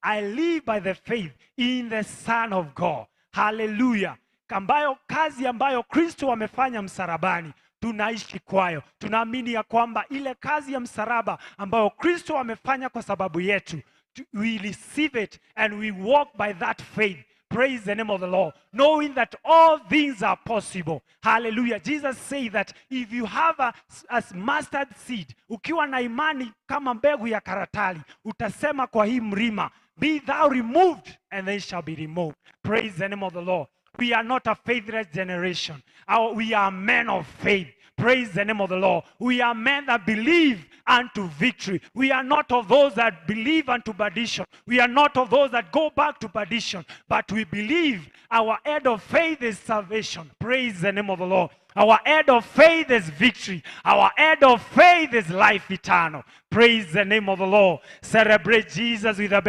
I live by the faith in the Son of God. Hallelujah. Kazi ambayo Kristo amefanya msalabani, tunaishi kwayo. Tunaamini ya kwamba ile kazi ya msalaba ambayo Kristo amefanya kwa sababu yetu, we receive it and we walk by that faith. Praise the name of the Lord, knowing that all things are possible. Hallelujah. Jesus said that if you have a mustard seed, ukiwa na imani kama mbegu ya karatali, utasema kwa hii mlima, be thou removed, and they shall be removed. Praise the name of the Lord. We are not a faithless generation. We are men of faith. Praise the name of the Lord. We are men that believe unto victory. We are not of those that believe unto perdition. We are not of those that go back to perdition. But we believe our head of faith is salvation. Praise the name of the Lord. Our head of faith is victory. Our head of faith is life eternal. Praise the name of the Lord. Celebrate Jesus with a